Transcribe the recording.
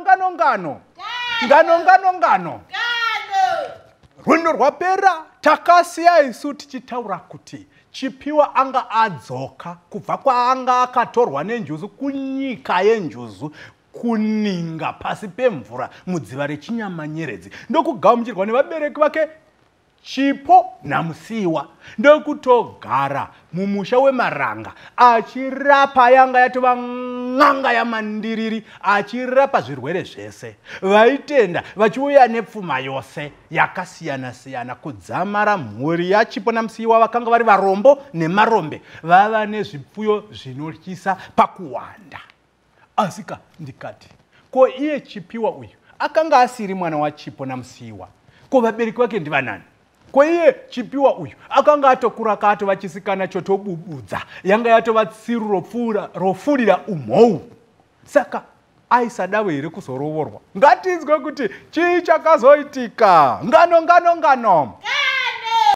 Ngano, ngano, ngano. Ngano, ngano, ngano. Rwendo rwapera takasiya isu tichitaura kuti Chipiwa anga adzoka kubva kwaanga akatorwa nenjuzu kunyika yenjuzu kuninga pasi pemvura mudziva rechinyamanyeredzi ndokugamuchirwa nevabereki vake Chipo naMusiiwa ndokutogara mumusha weMaranga achirapa yanga yatova n'anga yamandiriri achirapa zvirwere zvese. Vaitenda vachiuya nepfuma yose yakasiyana-siyana kudzamara mhuri yaChipo naMusiiwa vakanga vari varombo nemarombe vava nezvipfuyo zvinotyisa pakuwanda. Asika ndikati, ko iye Chipiwa uyu akanga asiri mwana waChipo naMusiiwa, ko vabereki vake ndivanani? Ko iye Chipiwa uyu akanga atokura ka atova chisikana chotobubudza, yanga yatova tsiru rofurira umhou. Saka aisadavo here kuzorovorwa? Ngatinzwe kuti chii chakazoitika. Ngano, ngano, ngano.